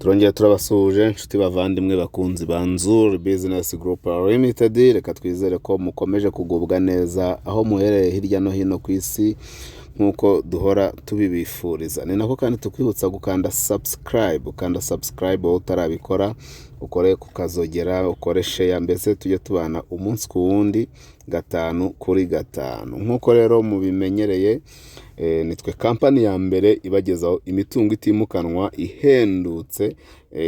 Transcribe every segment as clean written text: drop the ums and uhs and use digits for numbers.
Turongera turabasuhuje, inshuti bavandimwe, bakunzi ba Nzuri Business Group Limited. Reka twizere ko mukomeje kugubwa neza aho muherereye hirya no hino ku isi, nk'uko duhora tubibifuriza. Ni nako kandi tukwibutsa gukanda subscribe. Ukanda subscribe wowe utarabikora, ukore ku kazogera, ukore share, mbese tujye tubana umunsi ku wundi, gatanu kuri gatanu. Nk'uko rero mubimenyereye, nitwe kampani ya mbere ibagezaho imitungo itimukanwa ihendutse,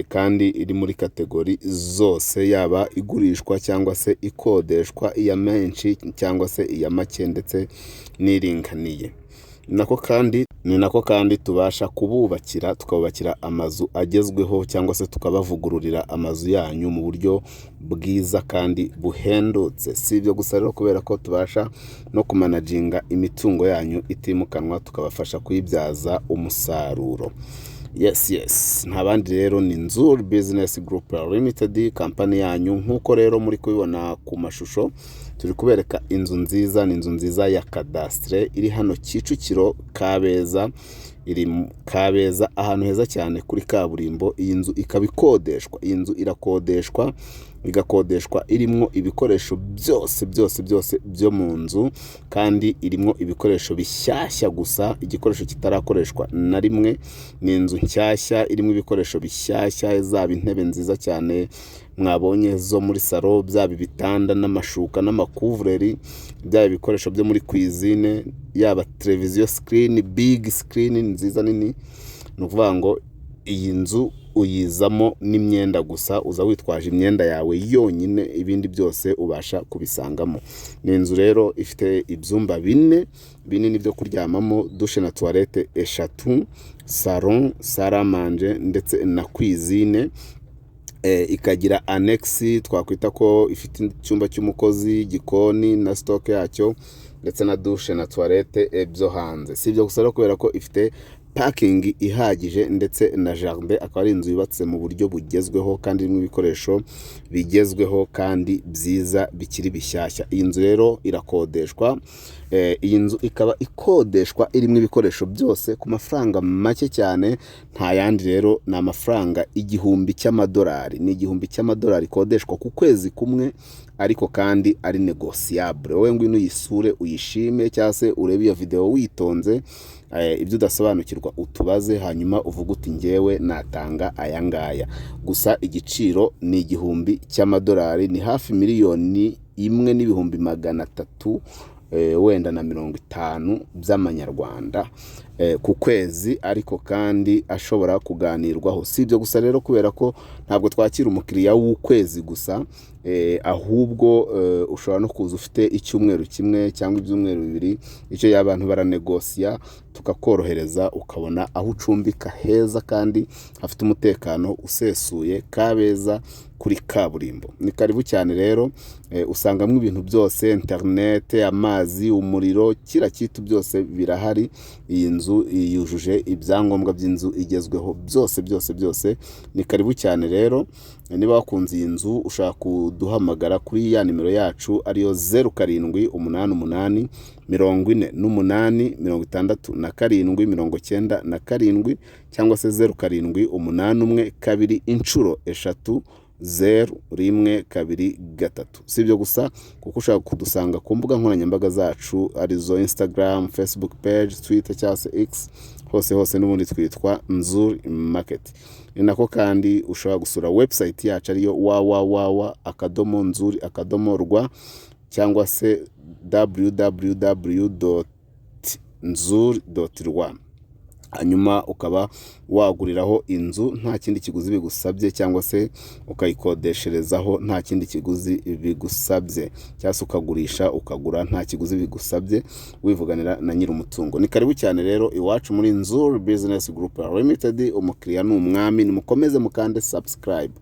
kandi iri muri category zose, yaba igurishwa cyangwa se ikodeshwa, iya menshi cyangwa se iya make, ndetse n'iringaniye. Ni nako kandi tubasha kububakira, tukabubakira amazu agezweho cyangwa se tukabavugururira amazu yanyu mu buryo bwiza kandi buhendutse. Si ibyo gusa rero, kubera ko tubasha no kumanaginga imitungo yanyu itimukanwa, tukabafasha kuyibyaza umusaruro. Yes, nta bandi rero, ni Nzuri Business Group Limited, kampani yanyu. Nk'uko rero muri kubibona ku mashusho, turi kubereka inzu nziza. Ni inzu nziza ya cadastre iri hano Kicukiro, Kabeza. Iri mu Kabeza, ahantu heza cyane kuri kaburimbo. Iyi nzu ikaba ikodeshwa. Iyi nzu irakodeshwa, igakodeshwa irimo ibikoresho byose byose byose byo mu nzu, kandi irimo ibikoresho bishyashya gusa, igikoresho kitarakoreshwa na rimwe. Ni inzu nshyashya irimo ibikoresho bishyashya, zaba intebe nziza cyane mwabonye zo muri salo, byaba ibitanda n'amashuka n'amakuvureri, byaba ibikoresho byo muri cuisine, yaba televiziyo screen, big screen nziza nini. Ni ukuvuga ngo iyi nzu uyizamo n'imyenda gusa, uza witwaje imyenda yawe yonyine, ibindi byose ubasha kubisangamo. Ni inzu rero ifite ibyumba bine binini byo kuryamamo, douche na toilette eshatu, salon, salle à manger ndetse na cuisine. Ikagira annexe, twakwita ko ifite icyumba cy'umukozi, igikoni na stock yacyo, ndetse na douche na toilette byo hanze. Si ibyo gusa rero, kubera ko ifite parking ihagije ndetse na jardin. Akaba ari inzu yubatse mu buryo bugezweho kandi irimo ibikoresho bigezweho kandi byiza bikiri bishyashya. Iyi nzu rero irakodeshwa. Iyi nzu ikaba ikodeshwa irimo ibikoresho byose ku mafaranga make cyane. Nta yandi rero, ni amafaranga 1000 cy'amadolari. Ni 1000 cy'amadolari ikodeshwa ku kwezi kumwe, ariko kandi ari négociable. Wowe ngwino uyisure, uyishime, cyangwa se urebe iyo videwo witonze, ibyo udasobanukirwa utubaze, hanyuma uvuge uti: "Ngewe natanga aya ngaya." Gusa igiciro ni 1000 cy'amadolari, ni hafi 1,350,000 wenda by'amanyarwanda ku kwezi, ariko kandi ashobora kuganirwaho. Si ibyo gusa rero, kubera ko ntabwo twakira umukiriya w'ukwezi gusa, ahubwo ushobora no kuza ufite icyumweru kimwe cyangwa ibyumweru 2. Icyo gihe abantu baranegosiya, tukakorohereza, ukabona aho ucumbika heza kandi hafite umutekano usesuye, Kabeza kuri kaburimbo. Ni karibu cyane rero. Usangamo ibintu byose: interinete, amazi, umuriro, kira kitu byose birahari. Iyi nzu yujuje ibyangombwa by'inzu igezweho byose byose byose. Ni karibu cyane rero. Niba wakunze iyi nzu, ushaka kuduhamagara kuri ya nimero yacu, ariyo 0788486797, cyangwa se 078133000123. Si ibyo gusa, kuko ushobora kudusanga ku mbuga nkoranyambaga zacu, arizo Instagram, Facebook page, Twitter cyangwa se X. Hose hose n'ubundi twitwa Nzuri Market. Ni nako kandi ushobora gusura website yacu, ariyo www.nzuri.rw, cyangwa se www.nzuri.rw, hanyuma ukaba waguriraho inzu nta kindi kiguzi bigusabye, cyangwa se ukayikodesherezaho nta kindi kiguzi bigusabye, cyangwa se ukagurisha, ukagura nta kiguzi bigusabye, wivuganira na nyir'umutungo. Ni karibu cyane rero iwacu muri Nzuri Business Group Limited. Umukiriya ni umwami. Nimukomeze mukande subscribe,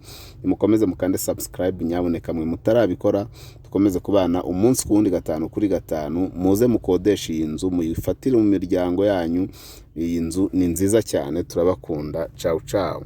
nimukomeze mukande subscribe nyabuneka mwe mutarabikora, dukomeze kubana umunsi ku wundi, gatanu kuri gatanu. Muze mukodeshe iyi nzu, muyifatire mu miryango yanyu. Iyi nzu ni nziza cyane. Turabakunda. Ciao ciao.